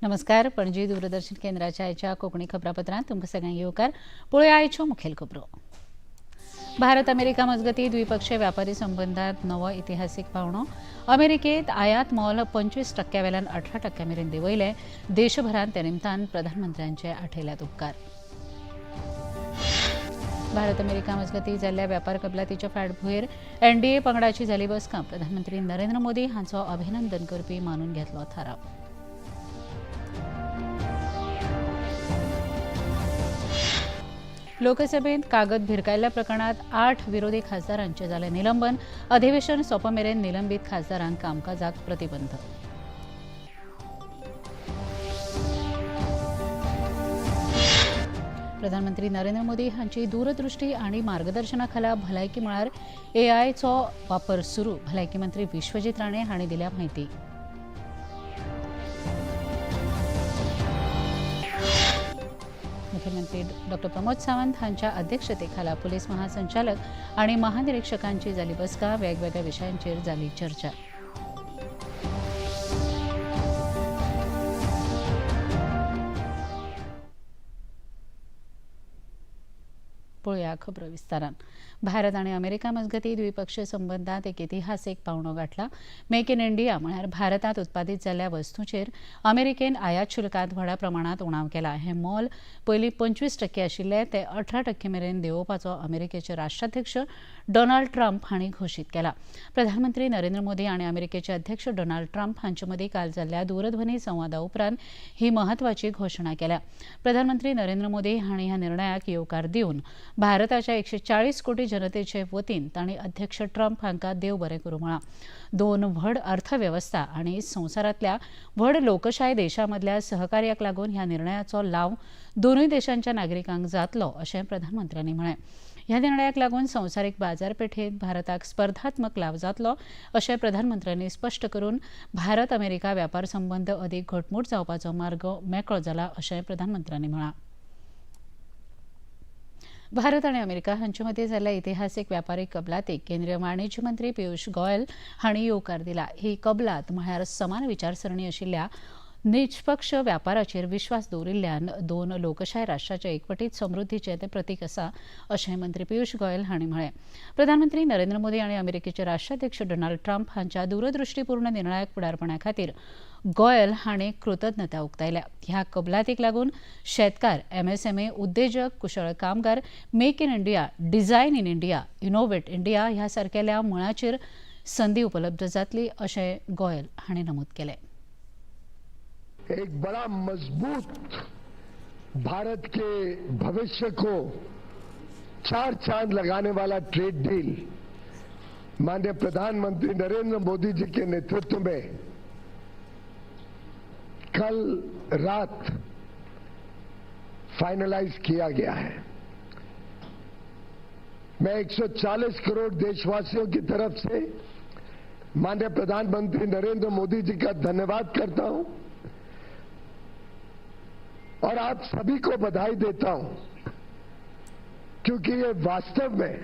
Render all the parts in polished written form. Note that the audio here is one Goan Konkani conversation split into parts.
नमस्कार. पणजी दूरदर्शन केंद्राच्या आयच्या कोंकणी खबरापत्रांत तुमकां सगळ्यांक येवकार. पळोवया आयच्यो मुखेल खबरो. भारत अमेरिका मजगती द्विपक्षीय व्यापारी संबंधात नवो इतिहासीक पावणो. अमेरिकेत आयात मोल 25% वेल्यान 18% मेरेन देंवयलें. देशभरांत ते निमतान प्रधानमंत्र्यांचे आठयल्यात उपकार. भारत अमेरिका मजगती जाल्ल्या व्यापार कबलातीच्या फाटभूंयेर एनडीए पंगडाची जाली बसका. प्रधानमंत्री नरेंद्र मोदी हांचो अभिनंदन करपी मानून घेतलो थाराव. लोकसभेत कागद भिरकायल्ल्या प्रकरणात 8 विरोधी खासदारांचे जालें निलंबन. अधिवेशन सोंपमेरेन निलंबीत खासदारांक कामकाजाक प्रतिबंध. प्रधानमंत्री नरेंद्र मोदी हांची दूरदृष्टी आणि मार्गदर्शनाखाला भलायकी मळार एआयचो वापर सुरू. भलायकी मंत्री विश्वजीत राणे हांणी दिल्या माहिती. मुख्यमंत्री डॉक्टर प्रमोद सावंत हांच्या अध्यक्षतेखाला पोलीस महासंचालक आणि महानिरीक्षकांची जाली बसका. वेगवेगळ्या विशयांचेर जाली चर्चा. पळोवया खबरो विस्तारान. भारत आनी अमेरिका मजगती द्विपक्षीय संबंधात एक इतिहासीक पावणो गाठला. मेक इन इंडिया म्हळ्यार भारतांत उत्पादीत जाल्ल्या वस्तूंचेर अमेरिकेन आयात शुल्कांत व्हडा प्रमाणांत उणाव केला. हें मोल पयलीं 25% आशिल्लें ते 18% मेरेन देंवोवपाचो अमेरिकेचे राष्ट्राध्यक्ष डोनाल्ड ट्रम्प हांणी घोशीत केला. प्रधानमंत्री नरेंद्र मोदी आनी अमेरिकेचे अध्यक्ष डोनाल्ड ट्रम्प हांचे मदीं काल जाल्ल्या दूरध्वनी संवादा उपरांत ही म्हत्वाची घोशणा केल्या. प्रधानमंत्री नरेंद्र मोदी हांणी ह्या निर्णयाक येवकार दिवन भारताच्या 140 कोटी जनतेचे वतीन तांणी अध्यक्ष ट्रम्प हांकां देव बरें करूं म्हळां. दोन व्हड अर्थवेवस्था आनी संवसारांतल्या व्हड लोकशाय देशां मदल्या सहकार्याक लागून ह्या निर्णयाचो लाव दोनूय देशांच्या नागरिकांक जातलो अशें प्रधानमंत्र्यांनी म्हळें. ह्या निर्णयाक लागून संवसारीक बाजारपेठेंत भारताक स्पर्धात्मक लाव जातलो अशें प्रधानमंत्र्यांनी स्पश्ट करून भारत अमेरिका व्यापार संबंद अदीक घटमूट जावपाचो मार्ग मेकळो जाला अशें प्रधानमंत्र्यांनी म्हळां. भारत आनी अमेरिका हांचे मदीं जाल्ल्या इतिहासीक व्यापारी कबलातीक केंद्रीय वाणिज्य मंत्री पियुष गोयल हांणी येवकार दिला. ही कबलात म्हळ्यार समान विचारसरणी आशिल्ल्या निष्पक्ष व्यापाराचेर विश्वास दवरिल्ल्यान दोन लोकशाय राष्ट्राच्या एकवटीत समृद्धीचें तें प्रतीक आसा अशें मंत्री पियुष गोयल हांणी म्हळें. प्रधानमंत्री नरेंद्र मोदी आनी अमेरिकेचे राष्ट्राध्यक्ष डोनाल्ड ट्रम्प हांच्या दूरदृष्टीपूर्ण निर्णयाक फुडारपणा खातीर गोयल हांणी कृतज्ञता उक्तायल्या. ह्या कबलातीक लागून शेतकार, एमएसएमई उद्देजक, कुशळ कामगार, make in India, design in India, innovate India ह्या सारकेल्या मळाचेर संदी उपलब्ध जातली अशें गोयल हांणी नमूद केलें. एक बड़ा मजबूत भारत के भविष्य को चार चांद लगाने वाला ट्रेड डील माननीय प्रधानमंत्री नरेंद्र मोदी जी के नेतृत्व में कल रात फाइनलाइज किया गया है. मैं 140 करोड़ देशवासियों की तरफ से माननीय प्रधानमंत्री नरेंद्र मोदी जी का धन्यवाद करता हूं और आप सभी को बधाई देता हूं, क्योंकि ये वास्तव में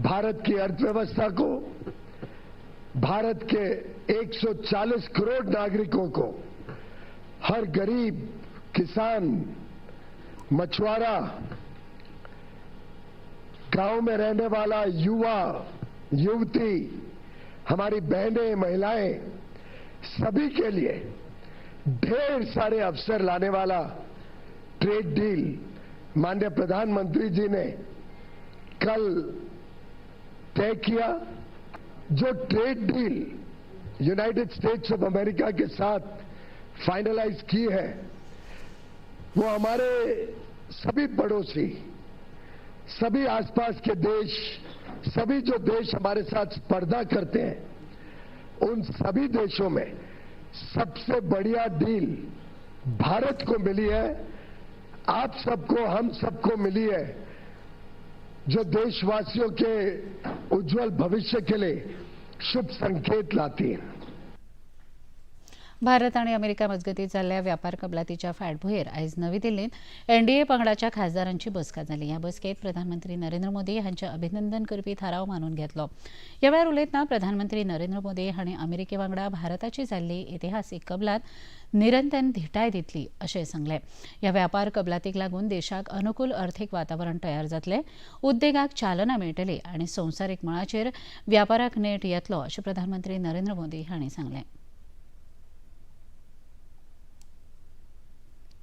भारत की अर्थव्यवस्था को, भारत के 140 करोड़ नागरिकों को, हर गरीब, किसान, मछुआरा, गांव में रहने वाला युवा, युवती, हमारी बहनें, महिलाएं, सभी के लिए ढेर सारे अवसर लाने वाला ट्रेड डील माननीय प्रधानमंत्री जी ने कल तय किया. जो trade deal United States of America K साथ फाइनलाइज की है वो हमारे सभी पड़ोसी, सभी आसपास के देश, सभी जो देश हमारे साथ स्पर्धा करते हैं, उन सभी देशों में सबसे बढ़िया डील भारत को मिली है, आप सबको, हम सबको मिली है, जो देशवासियों के उज्जवल भविष्य के लिए शुभ संकेत लाती है. भारत आनी अमेरिका मजगतीं जाल्ल्या व्यापार कबलातीच्या फाटभुंयेर आयज नवी दिल्लींत एनडीए पंगडाच्या खासदारांची बसका जाली. ह्या बसकेंत प्रधानमंत्री नरेंद्र मोदी हांचे अभिनंदन करपी थाराव मानून घेतलो. ह्या वेळार उलयतना प्रधानमंत्री नरेंद्र मोदी हांणी अमेरिके वांगडा भारताची जाल्ली इतिहासीक कबलात निरंतर धिटाय दितली अशें सांगलें. ह्या व्यापार कबलातीक लागून देशाक अनुकूल अर्थीक वातावरण तयार जातलें, उद्देगाक चालना मेळटली आनी संवसारीक मळाचेर व्यापाराक नेट येतलो अशें प्रधानमंत्री नरेंद्र मोदी हांणी सांगलें.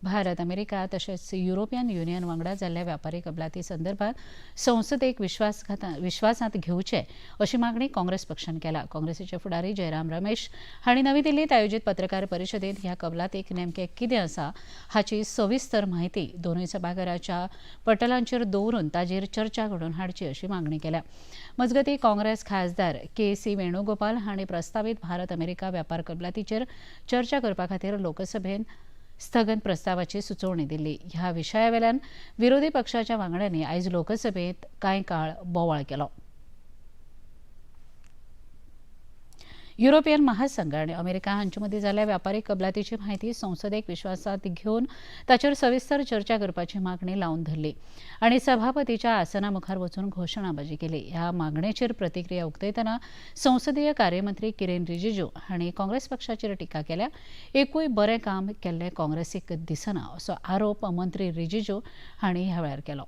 भारत अमेरिका तशेंच युरोपियन युनियन वांगडा जाल्ल्या व्यापारी कबलाती संदर्भात संसदेक विश्वासांत घेवचे अशी मागणी काँग्रेस पक्षान केला. काँग्रेसीचे फुडारी जयराम रमेश हांणी नवी दिल्लींत आयोजीत पत्रकार परिशदेंत ह्या कबलातीक नेमकें कितें आसा हाची सविस्तर म्हायती दोनूय सभाघराच्या पटलांचेर दवरून ताजेर चर्चा घडोवन हाडची अशी मागणी केल्या. मजगतीं काँग्रेस खासदार के सी वेणुगोपाल हांणी प्रस्तावीत भारत अमेरिका व्यापार कबलातीचेर चर्चा करपा खातीर लोकसभेन स्थगन प्रस्तावाची सुचोवणी दिली. ह्या विशयावेल्यान विरोधी पक्षाच्या वांगड्यांनी आयज लोकसभेत कांय काळ बोवाळ केलो. युरोपियन महासंघ आनी अमेरिका हांचे मदीं जाल्ल्या व्यापारी कबलातीची म्हायती संसदेक विश्वासांत घेवन ताचेर सविस्तर चर्चा करपाची मागणी लावन धरली आनी सभापतीच्या आसना मुखार वचून घोशणाबाजी केली. ह्या मागणेचेर प्रतिक्रिया उक्तायतना संसदीय कार्यमंत्री किरेन रिजिजू हांणी काँग्रेस पक्षाचेर टिका केल्या. एकूय बरें काम केल्लें काँग्रेसीक दिसना असो आरोप मंत्री रिजिजू हांणी ह्या वेळार केलो.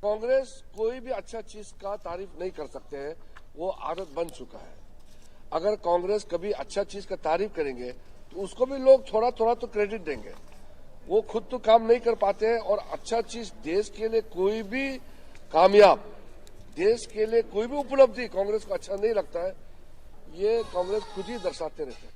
कांग्रेस कोई भी अच्छा चीज का तारीफ नहीं कर सकते हैं, वो आदत बन चुका है. अगर कांग्रेस कभी अच्छा चीज का तारीफ करेंगे तो उसको भी लोग थोड़ा थोड़ा तो क्रेडिट देंगे. वो खुद तो काम नहीं कर पाते हैं और अच्छा चीज देश के लिए कोई भी कामयाब, देश के लिए कोई भी उपलब्धि कांग्रेस को अच्छा नहीं लगता है, ये कांग्रेस खुद ही दर्शाते रहते हैं.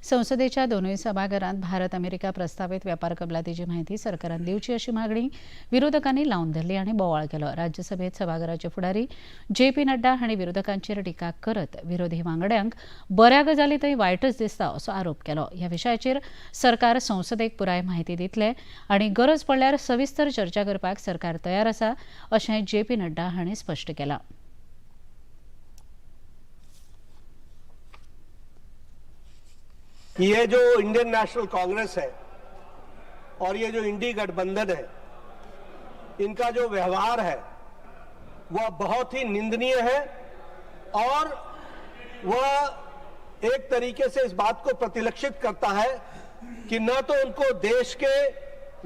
संसदेच्या दोनूय सभाघरांत भारत अमेरिका प्रस्तावित व्यापार कबलातीची म्हायती सरकारान दिवची अशी मागणी विरोधकांनी लावन धरली आनी बोवाळ केलो. राज्यसभेत सभाघराचे फुडारी जे पी नड्डा हांणी विरोधकांचेर टिका करत विरोधी वांगड्यांक बऱ्या गजाली थंय वायटच दिसता असो आरोप केलो. ह्या विशयाचेर सरकार संसदेक पुराय म्हायती दितले आनी गरज पडल्यार सविस्तर चर्चा करपाक सरकार तयार आसा अशें जे पी नड्डा हांणी स्पश्ट केलां. ये जो इंडियन नेशनल कांग्रेस है और ये जो इंडी गठबंधन है, इनका जो व्यवहार है वह बहुत ही निंदनीय है और वह एक तरीके से इस बात को प्रतिलक्षित करता है कि न तो उनको देश के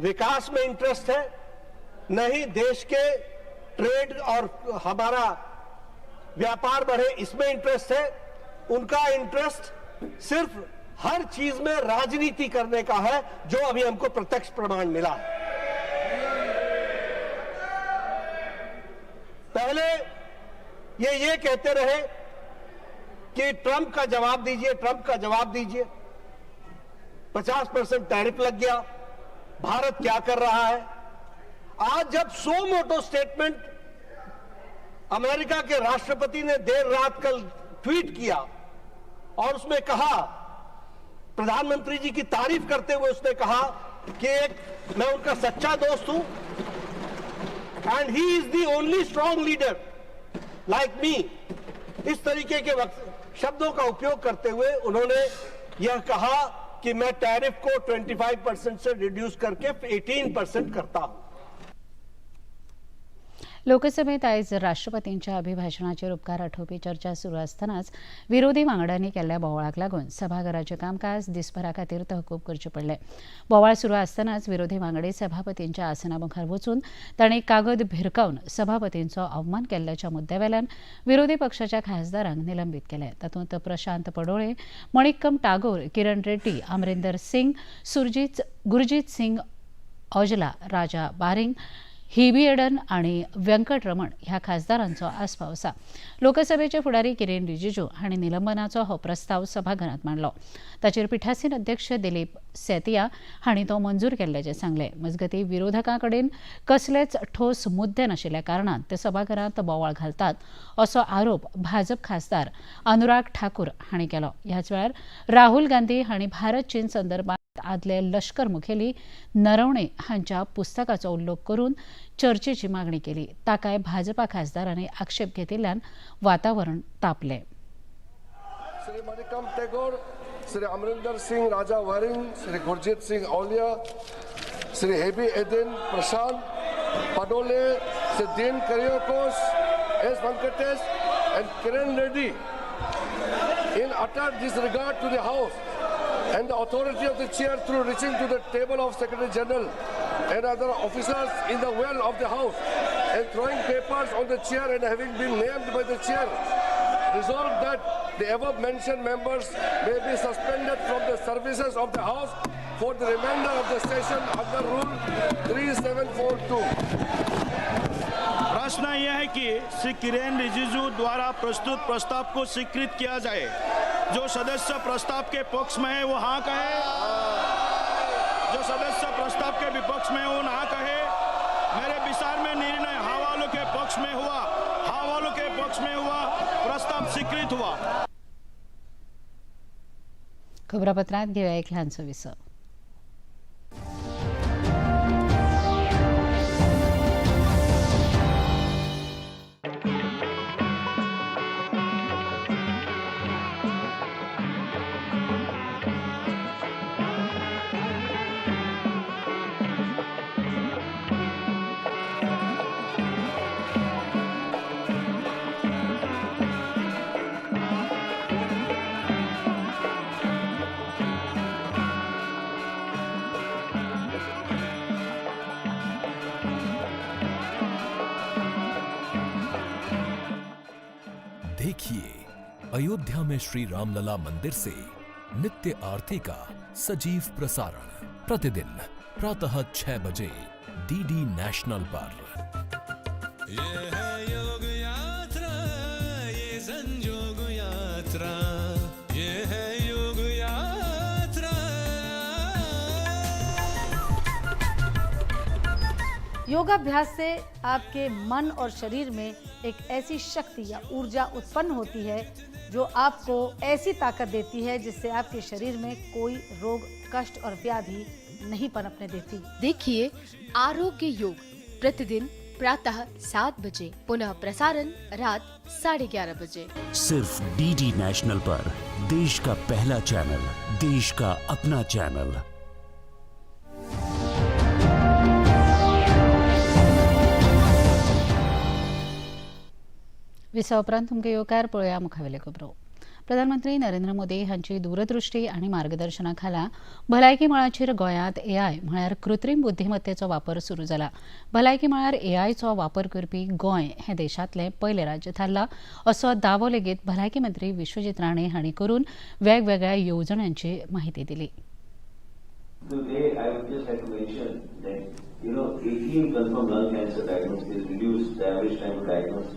विकास में इंटरेस्ट है, न ही देश के ट्रेड और हमारा व्यापार बढ़े इसमें इंटरेस्ट है. उनका इंटरेस्ट सिर्फ हर चीज में राजनीति करने का है, जो अभी हमको प्रत्यक्ष प्रमाण मिला है. पहले ये कहते रहे कि ट्रंप का जवाब दीजिए, ट्रंप का जवाब दीजिए, 50% टैरिफ लग गया, भारत क्या कर रहा है. आज जब सो मोटो स्टेटमेंट अमेरिका के राष्ट्रपति ने देर रात कल ट्वीट किया और उसमें कहा, प्रधानमंत्री जी की तारीफ करते हुए उसने कहा कि एक मैं उनका सच्चा दोस्त हूं and he is the only strong leader like me. इस तरीके के शब्दों का उपयोग करते हुए उन्होंने यह कहा कि मैं टैरिफ को 25% से रिड्यूस करके 18% करता हूं. लोकसभेत आयज राष्ट्रपतींच्या अभिभाशणाचेर उपकार आठोवपी चर्चा सुरू आसतनाच विरोधी वांगड्यांनी केल्ल्या बोवाळाक लागून सभाघराचें कामकाज दिसभरा खातीर तहकूब करचें पडलें. बोवाळ सुरू आसतनाच विरोधी वांगडी सभापतींच्या आसना मुखार वचून तांणी कागद भिरकावन सभापतींचो अवमान केल्ल्याच्या मुद्द्यावेल्यान विरोधी पक्षाच्या खासदारांक निलंबीत केले. तातूंत प्रशांत पडोळे, मणिक्कम टागोर, किरण रेड्डी, अमरिंदर सिंग, गुरजीत सिंग औजला, राजा बारिंग, हिबी एडन आणि व्यंकट रमण ह्या खासदारांचो आस्पाव आसा. लोकसभेचे फुडारी किरेन रिजिजू हांणी निलंबनाचो हो प्रस्ताव सभाघरांत मांडलो. ताचेर पिठासीन अध्यक्ष दिलीप सेतिया हांणी तो मंजूर केल्ल्याचें सांगलें. मजगतीं विरोधकां कडेन कसलेच ठोस मुद्दे नाशिल्ल्या कारणान ते सभाघरांत बोवाळ घालतात असो आरोप भाजप खासदार अनुराग ठाकूर हांणी केलो. ह्याच वेळार राहुल गांधी हांणी भारत चीन संदर्भात आदले लष्कर मुखेली नरवणे हांच्या पुस्तकाचो उल्लेख करून चर्चेची मागणी केली. ताकाय भाजपा खासदारांनी आक्षेप घेतिल्ल्यान वातावरण तापलें. Shri Manickam Tagore, Shri Amarinder Singh Raja Warring, Shri Gurjit Singh Auliya, Shri Hibi Eden, Prashant Padole, Shri Dean Kuriakose, S Venkatesh and Kiran Reddy in utter disregard to the House and the authority of the chair through reaching to the table of Secretary General and other officers in the well of the House and throwing papers on the chair and having been named by the chair, resolved that the above mentioned members may be suspended from the services of the House for the remainder of the session under Rule 3742. प्रश्न यह है कि श्री किरेन रिजिजू द्वारा प्रस्तुत प्रस्ताव को स्वीकृत किया जाए। जो सदस्य प्रस्ताव के पक्ष में है वो हाँ कहे, जो सदस्य प्रस्ताव के विपक्ष में है वो ना कहे। मेरे विचार में निर्णय हाँ वालों के पक्ष में हुआ, हाँ वालों के पक्ष में हुआ, प्रस्ताव स्वीकृत हुआ। खबरापत्रात घेऊया एक लहानसं विसव। देखिए अयोध्या में श्री रामलला मंदिर से नित्य आरती का सजीव प्रसारण प्रतिदिन प्रातः 6 बजे डीडी नेशनल पर। ये है योग यात्रा, ये संजोग यात्रा, ये है योग यात्रा। योगाभ्यास से आपके मन और शरीर में एक ऐसी शक्ति या ऊर्जा उत्पन्न होती है जो आपको ऐसी ताकत देती है जिससे आपके शरीर में कोई रोग, कष्ट और व्याधि नहीं पनपने देती। देखिए आरोग्य योग प्रतिदिन प्रातः 7 बजे, पुनः प्रसारण रात 11:30 बजे, सिर्फ डीडी नेशनल पर। देश का पहला चैनल, देश का अपना चैनल। विसा उपरांत तुमकां येवकार। पळोवया मुखावेले खबरो। प्रधानमंत्री नरेंद्र मोदी हांची दूरदृष्टी आनी मार्गदर्शना खाला भलायकी मळाचेर गोंयांत एआय म्हळ्यार कृत्रीम बुद्धिमत्तेचो वापर सुरू जाला। भलायकी मळार एआयचो वापर करपी गोंय हें देशांतलें पयलें राज्य थारलां असो दावो लेगीत भलायकी मंत्री विश्वजीत राणे हांणी करून वेगवेगळ्या येवजण्यांची माहिती दिली। Today, I would just like to mention that, 18 confirmed lung cancer diagnoses reduced the average time to diagnose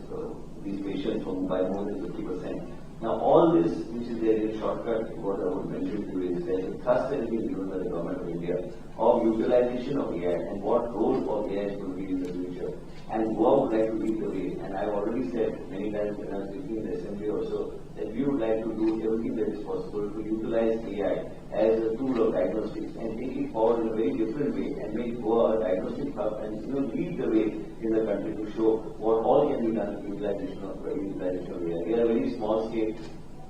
these patients by more than 50%. Now, all this, which is there in shortcut, what I would mention to you is there is a thrust that has been given by the Government of India of utilization of AI and what role of AI is going to be in the future. And Goa would like to lead the way. And I have already said many times when I was speaking in the assembly also that we would like to do everything that is possible to utilize AI as a tool of diagnostics and take it forward in a very different way and make Goa a diagnostic hub and lead the way in the country to show what all can be done with utilization of AI. We are a very small state.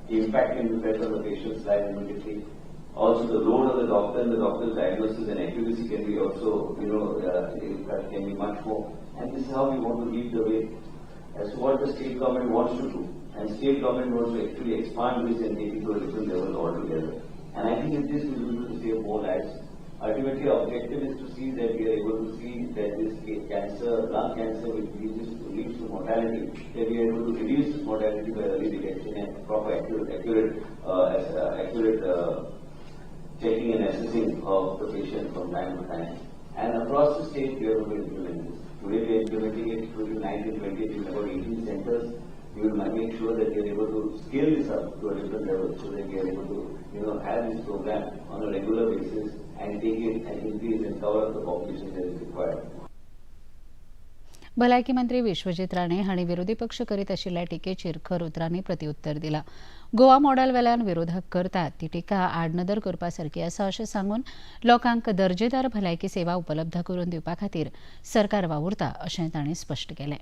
The impact can be felt on the patient's life immediately. Also, the load on the doctor and the doctor's diagnosis and accuracy can be also, can be much more. And this is how we want to lead the way as to what the state government wants to do. And state government wants to actually expand this and take it to a different level altogether. And I think with this we will be able to save more lives. Ultimately, our objective is to see that we are able to see that this cancer, lung cancer, which leads to mortality, that we are able to reduce this mortality by early detection and proper accurate checking and assessing of the patient from time to time. And across the state, we are going to implement this. Today, we are implementing it between 19, 20, in about 18 centers. We will make sure that we are able to scale this up to a different level so that we are able to, have this program on a regular basis and take it and increase and cover up the population that is required. भलायकी मंत्री विश्वजीत राणे हांणी विरोधी पक्ष करीत आशिल्ल्या टिकेचेर खर उतरांनी प्रतिउत्तर दिला। गोवा मॉडेल वेल्यान विरोधक करतात ती टिका आडनदर करपा सारकी आसा अशें सांगून लोकांक दर्जेदार भलायकी सेवा उपलब्ध करून दिवपा खातीर सरकार वावुरता अशें तांणी स्पश्ट केलें।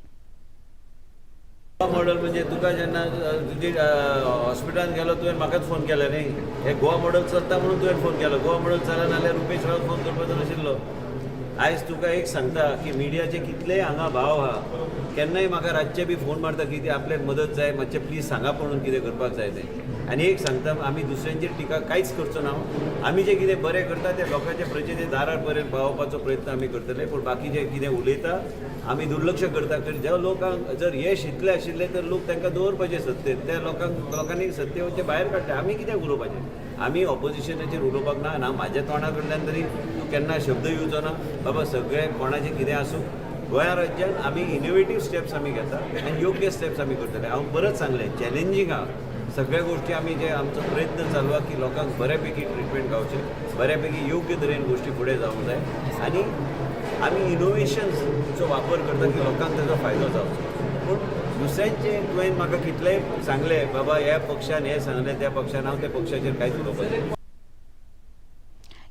गोवा मॉडल म्हणजे तुका जेन्ना तुजी हॉस्पिटलान गेलो, तुवें म्हाकाच फोन केलो न्ही. हे गोवा मॉडल चलता म्हणून तुवें फोन केलो. गोवा मॉडल चलना जाल्यार रुपेश रावत फोन करपाचो नाशिल्लो. आयज तुका एक सांगता की मिडियाचे कितलेय हांगा भाव आहा, केन्नाय म्हाका रातचे बी फोन मारता की ते आपल्याक मदत जाय, मातशें प्लीज सांगा म्हणून कितें करपाक जाय तें. आनी एक सांगता, आमी दुसऱ्यांचेर टिका कांयच करचो ना. आमी जें कितें बरें करता तें लोकांच्या प्रजेचे दारार पर्यंत पावोवपाचो प्रयत्न आमी करतले. पूण बाकी जे कितें उलयता आमी दुर्लक्ष करता. कारण ज्या लोकांक जर यश इतलें आशिल्लें तर लोक तांकां दवरपाचे सत्तेर, त्या लोकांक लोकांनी सत्तेवरचे भायर काडले. आमी कित्याक उलोवपाचें? आमी ऑपोजिशनाचेर उलोवपाक ना. ना म्हाज्या तोंडा कडल्यान तरी तूं केन्ना शब्द येवचो ना. बाबा, सगळें कोणाचें कितें आसूं, गोंया राज्यान आमी इनोवेटीव स्टेप्स आमी घेता आनी योग्य स्टेप्स आमी करतले. हांव परत सांगलें, चॅलेंजींग आहा सगळ्या गोश्टी. आमी जे आमचो प्रयत्न चालू आहा की लोकांक बऱ्या पैकी ट्रिटमेंट गावचें, बऱ्या पैकी योग्य तरेन गोश्टी फुडें जावंक जाय आनी आमी इनोवेशन्सचो वापर करता की लोकांक ताजो फायदो जावचो. पूण दुसऱ्यांचे तुवें म्हाका कितलेंय सांगलें, बाबा ह्या पक्षान हें सांगलें, त्या पक्षान, हांव त्या पक्षाचेर कांयच उलोवपाक ना.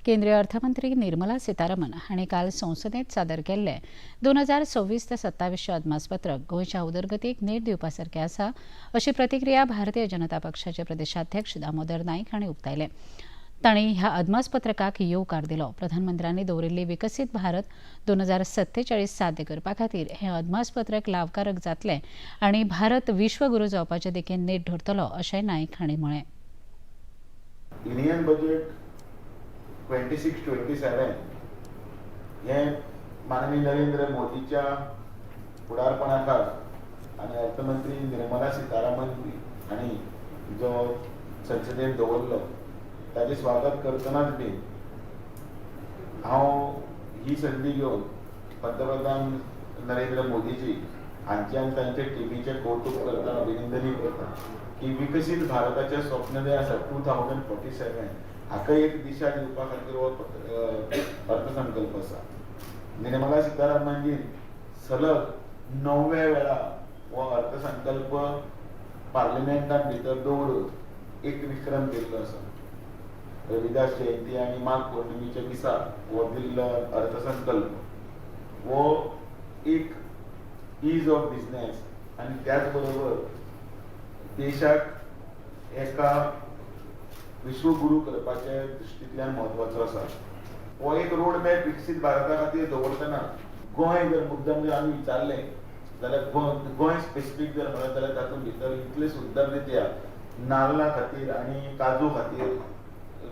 केंद्रीय अर्थमंत्री निर्मला सीतारामन हांणी काल संसदेत सादर केल्ले 2026 ते 27चे अदमासपत्रक गोंयच्या उदरगतीक नेट दिवपा सारकें आसा, अशी प्रतिक्रिया भारतीय जनता पक्षाचे प्रदेशाध्यक्ष दामोदर नायक हांणी उक्तायले. तांणी ह्या अदमासपत्रकाक येवकार दिलो. प्रधानमंत्र्यांनी दवरिल्ली विकसीत भारत 2047 साध्य करपा खातीर हें अदमासपत्रक लावकारक जातलें आनी भारत विश्वगुरू जावपाचे दिकेन नेट धरतलो, अशें नायक हांणी म्हळें. युनियन बजेट 26-27 हें माननीय नरेंद्र मोदीच्या फुडारपणाखाल आनी अर्थमंत्री निर्मला सीतारामन हांणी जो संसदेत दवरलो ताजें स्वागत करतनाच बी हांव ही संदी घेवन पंतप्रधान नरेंद्र मोदीजी हांचे आनी तांच्या टिमीचें कौतुक करता, अभिनंदनूय करता की विकसीत भारताचें स्वप्न जें आसा 2047, हाका एक दिशा दिवपा खातीर हो अर्थसंकल्प आसा. निर्मला सीतारामनजीन सलग णव्या वेळा हो अर्थसंकल्प पार्लिमेंटान भितर दवरून एक विक्रम केल्लो आसा. रविदास जयंती आनी माघ पौर्णिमेच्या दिसा हो दिल्लो अर्थसंकल्प हो एक is of business आनी त्याच बरोबर देशाक एका विश्वगुरू करपाच्या दृश्टींतल्यान म्हत्वाचो आसा. हो एक रोड मॅप विकसीत भारता खातीर दवरतना गोंय जर मुद्दम जर आमी विचारलें जाल्यार गोंय गोंय स्पेसिफीक जर म्हणत जाल्यार तातूंत भितर इतले सुंदर रित्या नाल्ला खातीर आनी काजू खातीर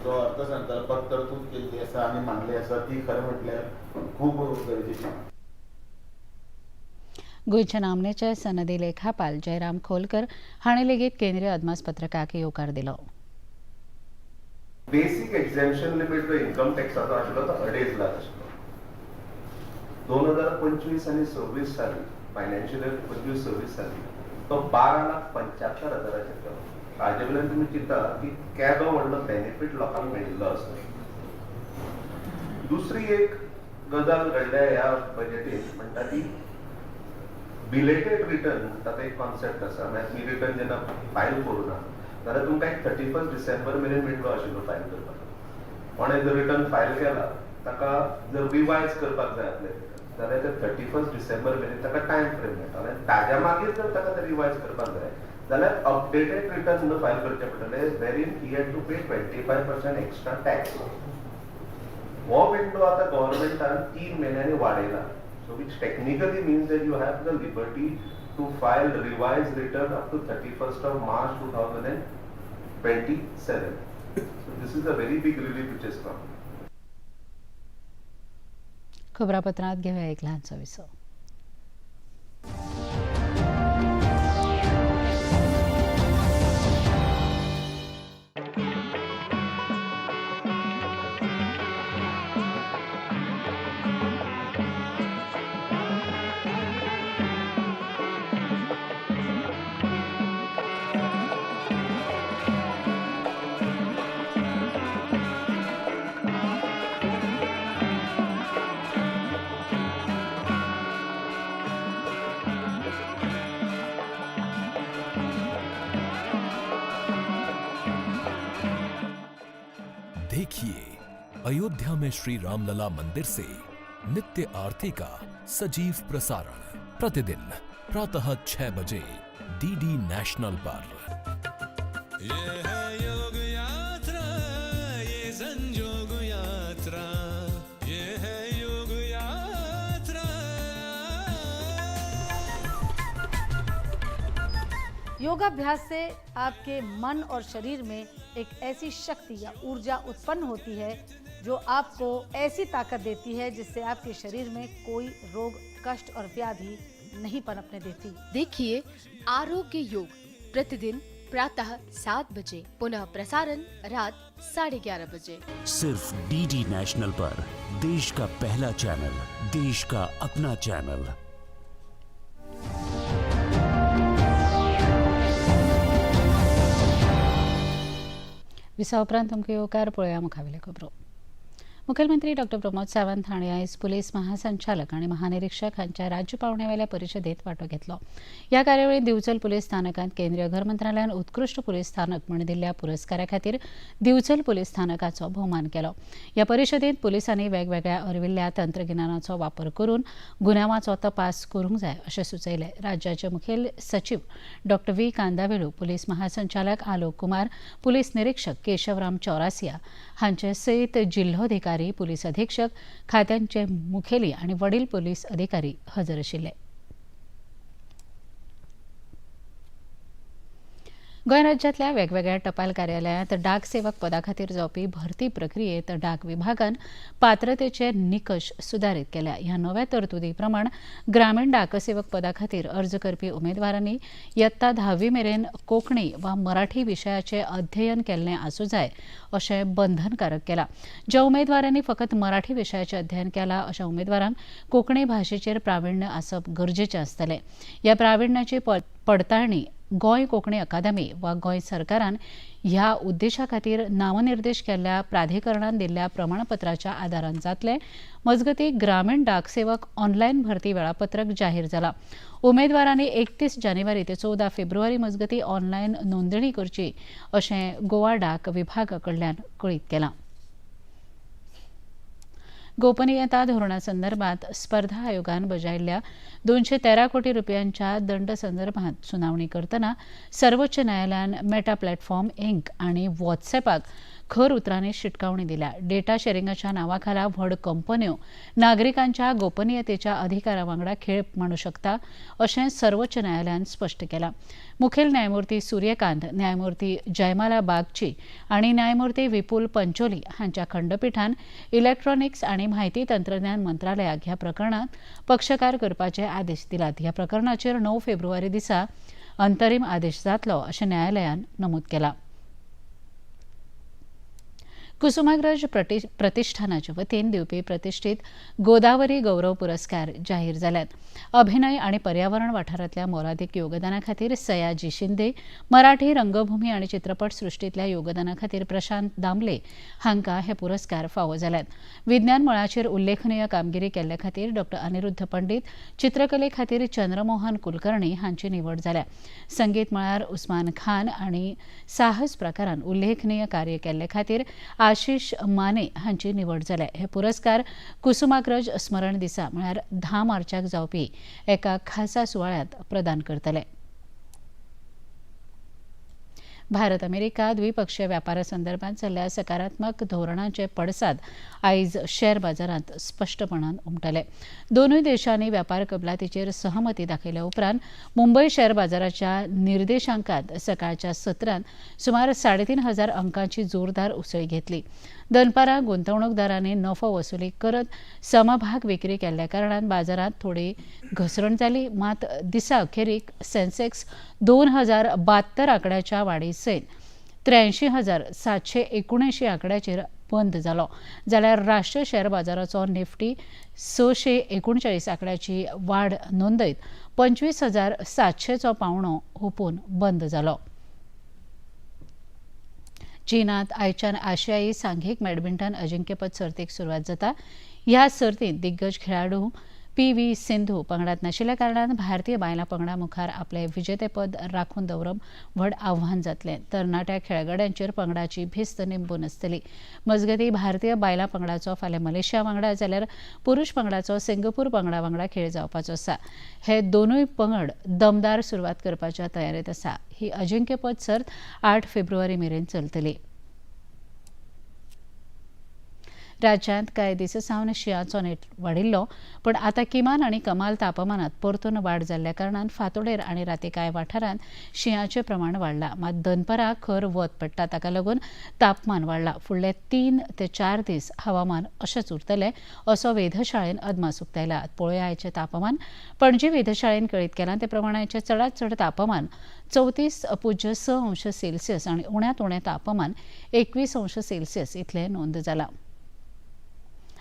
जो अर्थसंकल्पाक तरतूद केल्ली आसा आनी मांडली आसा, ती खरें म्हटल्यार खूब गरजेची. गोंयच्या नामनेचे सनदी लेखापाल जयराम खोलकर हांणी लेगीत केंद्रीय अदमासपत्रकाक येवकार दिलो. बेसीक एक्झेम्पशन लिमीट जो इन्कम टॅक्साचो आशिल्लो तो 2.5 लाख आशिल्लो. 2025 आनी 26 साली, फायनान्शियल इयर 25-26 साली तो 12 लाख 75 हजाराचेर केलो. हाजे वयल्यान तुमी चिंता की केदो व्हडलो बेनिफीट लोकांक मेळिल्लो आसा. दुसरी एक गजाल घडल्या ह्या बजेटीत म्हणटा ती बिलेटेड रिटर्न म्हणटा. तो एक कॉन्सेप्ट आसा, म्हळ्यार तुमी रिटर्न जेन्ना फायल करूना जाल्यार तुमकां एक 31 डिसेंबर मेरेन विंडो आशिल्लो फायल करपाक. कोणें जर रिटर्न फायल केला ताका जर रिवायज करपाक जाय आपलें रिटर्न जाल्यार ते 31 डिसेंबर मेरेन ताका टायम फ्रेम मेळटालो आनी ताज्या मागीर जर ताका ते रिवायज करपाक जाय जाल्यार अपडेटेड रिटर्न म्हणून फायल करचें पडटलें, wherein he had to pay 25% extra tax. हो विंडो आतां गव्हर्मेंटान 3 म्हयन्यांनी वाडयला, so which technically means that you have the liberty to file revise return up to 31st of March 2027. So this is a very big relief which has come. खबरापत्रांत घेवया एक ल्हानसो विसव. देखिए अयोध्या में श्री रामलला मंदिर से नित्य आरती का सजीव प्रसारण प्रतिदिन प्रातः 6 बजे डीडी नेशनल पर। ये है योग यात्रा, ये संजोग यात्रा, ये है योग यात्रा। योगाभ्यास से आपके मन और शरीर में एक ऐसी शक्ति या ऊर्जा उत्पन्न होती है जो आपको ऐसी ताकत देती है जिससे आपके शरीर में कोई रोग, कष्ट और व्याधि नहीं पनपने देती। देखिए आरोग्य योग प्रतिदिन प्रातः 7 बजे, पुनः प्रसारण रात 11:30 बजे। सिर्फ डीडी नेशनल पर देश का पहला चैनल, देश का अपना चैनल। विसा उपरांत तुमकां येवकार. पळोवया मुखावेल्यो खबरो. मुखेलमंत्री डॉक्टर प्रमोद सावंत हांणी आयज पुलीस महासंचालक आनी महानिरीक्षक हांच्या राज्य पावंड्यावेल्या परिशदेंत वांटो घेतलो. ह्या कार्यावळींत दिवचल पुलीस स्थानकांत केंद्रीय घर मंत्रालयान उत्कृश्ट पुलीस स्थानक म्हूण दिल्ल्या पुरस्कारा खातीर दिवचल पुलीस स्थानकाचो भोवमान केलो. ह्या परिशदेंत पुलिसांनी वेगवेगळ्या अर्विल्ल्या तंत्रगिन्यानाचो वापर करून गुन्यांवाचो तपास करूंक जाय अशें सुचयलें. राज्याचे मुखेल सचीव डॉक्टर व्ही कांदावेलू, पुलीस महासंचालक आलोक कुमार, पुलीस निरीक्षक केशवराम चौरासिया हांचे सयत जिल्होधिकारी, पुलीस अधीक्षक, खात्यांचे मुखेली आणि वडील पोलीस अधिकारी हजर आशिल्ले. गोंय राज्यांतल्या वेगवेगळ्या टपाल कार्यालयांत डाक सेवक पदा खातीर जावपी भरती प्रक्रियेत डाक विभागान पात्रतेचे निकश सुदारीत केल्या. ह्या नव्या तरतुदी प्रमाण ग्रामीण डाकसेवक पदा खातीर अर्ज करपी उमेदवारांनी यत्ता 10वी मेरेन कोंकणी वा मराठी विशयाचें अध्ययन केल्लें आसूं जाय अशें बंधनकारक केलां. ज्या उमेदवारांनी फकत मराठी विशयाचें अध्ययन केलां अशा उमेदवारांक कोंकणी भाशेचेर प्राविण्य आसप गरजेचें आसतलें. ह्या प्राविण्याची पडताळणी गोंय कोंकणी अकादमी वा गोंय सरकारान ह्या उद्देशा खातीर नामनिर्देश केल्ल्या प्राधिकरणान दिल्ल्या प्रमाणपत्राच्या आदारान जातलें. मजगतीं ग्रामीण डाकसेवक ऑनलायन भरती वेळापत्रक जाहीर जाला. उमेदवारांनी 31 जानेवारी ते 14 फेब्रुवारी मजगतीं ऑनलायन नोंदणी करची अशें गोवा डाक विभागा कडल्यान कळीत केलां. गोपनीयता धोरणा संदर्भात स्पर्धा आयोगान बजायल्ल्या 213 कोटी रुपयांच्या दंड संदर्भात सुनावणी करतना सर्वोच्च न्यायालयान मेटा प्लॅटफॉर्म इंक आनी व्हॉट्सएपाक खर उतरांनी शिटकावणी दिल्या. डेटा शेरिंगाच्या नांवाखाला व्हड कंपन्यो नागरिकांच्या गोपनीयतेच्या अधिकारा वांगडा खेळ मांडू शकता अशें सर्वोच्च न्यायालयान स्पश्ट केलां. मुखेल न्यायमूर्ती सूर्यकांत, न्यायमूर्ती जयमाला बागची आनी न्यायमूर्ती विपुल पंचोली हांच्या खंडपीठान इलेक्ट्रॉनिक्स आनी म्हायती तंत्रज्ञान मंत्रालयाक ह्या प्रकरणांत पक्षकार करपाचे आदेश दिलात. ह्या प्रकरणाचेर 9 फेब्रुवारी दिसा अंतरीम आदेश जातलो अशें न्यायालयान नमूद केलां. कुसुमाग्रज प्रतिष्ठानाच्या वतीन दिवपी प्रतिष्ठीत गोदावरी गौरव पुरस्कार जाहीर जाल्यात. अभिनय आनी पर्यावरण वाठारांतल्या मोलादीक योगदाना खातीर सयाजी शिंदे, मराठी रंगभूमी आनी चित्रपट सृश्टींतल्या योगदाना खातीर प्रशांत दामले हांकां हे पुरस्कार फावो जाल्यात. विज्ञान मळाचेर उल्लेखनीय कामगिरी केल्ले खातीर डॉक्टर अनिरुद्ध पंडित, चित्रकले खातीर चंद्रमोहन कुलकर्णी हांची निवड जाल्या. संगीत मळार उस्मान खान आनी साहस प्रकारान उल्लेखनीय कार्य केल्ले खातीर आशिष माने हांची निवड जाल्या. हे पुरस्कार कुसुमाग्रज स्मरण दिसा म्हळ्यार 10 मार्चाक जावपी एका खासा सुवाळ्यांत प्रदान करतले. भारत अमेरिका द्विपक्षीय व्यापारा संदर्भात जाल्ल्या सकारात्मक धोरणाचे पडसाद आयज शेअर बाजारांत स्पश्टपणान उमटले. दोनूय देशांनी व्यापार कबलातीचेर सहमती दाखयल्या उपरांत मुंबय शेअर बाजाराच्या निर्देशांकात सकाळच्या सत्रांत सुमार 3,500 अंकांची जोरदार उसळी घेतली. दनपारां गुंतवणूकदारांनी नफो वसुली करत समभाग विक्री केल्ल्या कारणान बाजारांत थोडी घसरण जाली. मात दिसा अखेरीक सेन्सेक्स 2072 आंकड्याच्या वाडी सयत 83,779 आंकड्याचेर बंद जालो. जाल्यार राष्ट्रीय शेअर बाजाराचो निफ्टी 639 आंकड्याची वाड नोंदयत 25,700चो पावणो हुपून बंद जालो. चीनात आयच्यान आशियाई सांघिक बॅडमिंटन अजिंक्यपद सर्तीक सुरवात जाता. ह्या सर्तींत दिग्गज खेळाडू PV Sindhu पंगडात नाशिल्ल्या कारणान भारतीय बायलां पंगडा मुखार आपले विजेतेपद राखून दवरप व्हड आव्हान जातलें. तरणाट्या खेळगड्यांचेर पंगडाची भिस्त निंबून आसतली. मजगतीं भारतीय बायलां पंगडाचो फाल्यां मलेशिया वांगडा जाल्यार पुरुष पंगडाचो सिंगापूर पंगडा वांगडा खेळ जावपाचो आसा. हे दोनूय पंगड दमदार सुरवात करपाच्या तयारेंत आसा. ही अजिंक्यपद सर्त 8 फेब्रुवारी मेरेन चलतली. राज्यांत कांय दीस सावन शिंयाचो नेट वाडिल्लो, पूण आतां किमान आनी कमाल तापमानांत परतून वाड जाल्ल्या कारणान फांतोडेर आनी राती कांय वाठारांत शिंयाचें प्रमाण वाडलां. मात दनपरां खर वत पडटा, ताका लागून तापमान वाडलां. फुडले 3 ते 4 दीस हवामान अशेंच उरतलें असो वेधशाळेन अदमास उक्तायला. पळोवया आयचें तापमान. पणजी वेधशाळेन कळीत केलां ते प्रमाण आयचें चडांत चड तापमान 34.6 अंश सेल्सियस आनी उण्यांत उणें तापमान 21 अंश सेल्सियस इतलें नोंद जालां.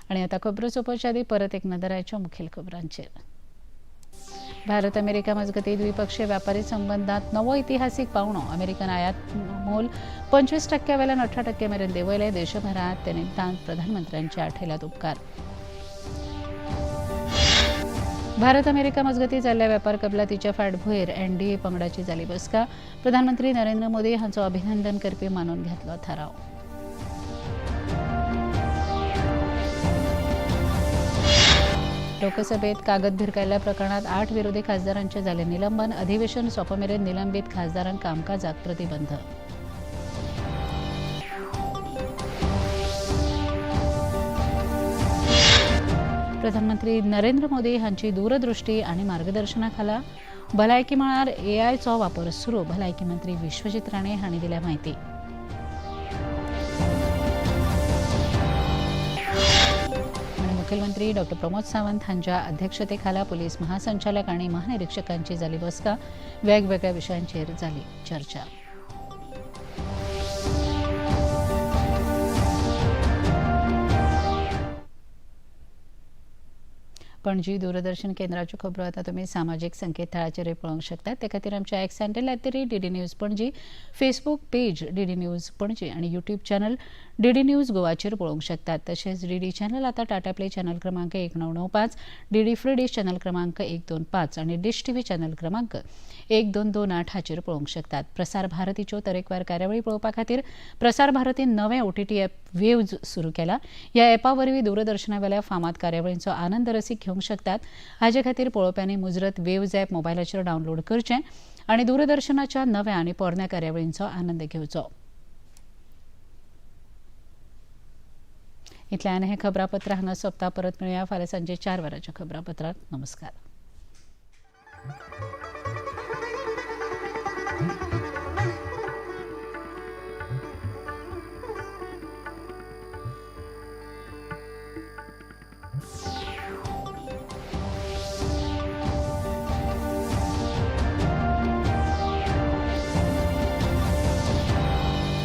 आणि आता खबरो सोंपोवच्या आदी परत एक नदर आयच्या मुखेल खबरांचेर. भारत अमेरिका मजगती द्विपक्षीय व्यापारी संबंधात नवो इतिहासीक पावणो. अमेरिकन आयात मोल 25% वेल्यान 18% मेरेन देंवयलें. देशभरात ते निमतान प्रधानमंत्र्यांच्या आठयल्यात उपकार. भारत अमेरिका मजगती जाल्ल्या व्यापार कबलातीच्या फाटभुंयेर एनडीए पंगडाची जाली बसका. प्रधानमंत्री नरेंद्र मोदी हांचो अभिनंदन करपी मानून घेतलो थाराव. लोकसभेत कागद भिरकायल्ल्या प्रकरणात 8 विरोधी खासदारांचे झाले निलंबन. अधिवेशन सोंपमेरेन निलंबित खासदारांक कामकाजाक प्रतिबंध. प्रधानमंत्री नरेंद्र मोदी हांची दूरदृष्टी आणि मार्गदर्शनाखाला भलायकी मळार एआयचो वापर सुरू. भलायकी मंत्री विश्वजीत राणे हांणी दिल्या माहिती. मुख्यमंत्री डॉ प्रमोद सावंत हांच्या अध्यक्षतेखाला पोलीस महासंचालक आणि महानिरीक्षकांची झाली बसका. वेगवेगळ्या विषयांचेर झाली चर्चा. पणजी दूरदर्शन केंद्राच्यो खबरो आतां तुमी सामाजीक संकेतथळाचेरूय पळोवंक शकतात. ते खातीर आमच्या X handle @DD News Panaji, Facebook page DD News Panaji आनी यूट्यूब चॅनल डीडी न्यूज गोवाचेर पळोवंक शकतात. तशेंच डीडी चॅनल आतां टाटा प्ले चॅनल क्रमांक 1995, डीडी फ्री डिश चॅनल क्रमांक 125 आनी डिश टीव्ही चॅनल क्रमांक 1228 हाचेर पळोवंक शकतात. प्रसार भारतीच्यो तरेकवार कार्यावळी पळोवपा खातीर प्रसार भारतीन नवें OTT app waves सुरू केला. ह्या ॲपा वरवीं दूरदर्शनावेल्या फामाद कार्यावळींचो आनंद रसीक घेवंक शकतात. हाजे खातीर पळोवप्यांनी मुजरत वेव्ज ॲप मोबायलाचेर डावनलोड करचें आनी दूरदर्शनाच्या नव्या आनी पोरण्या कार्यावळींचो आनंद घेवचो. इतल्यान हें खबरापत्र हांगा सोंपता. परत मेळुया फाल्यां सांजे 4 वरांच्या खबरापत्रांत. नमस्कार.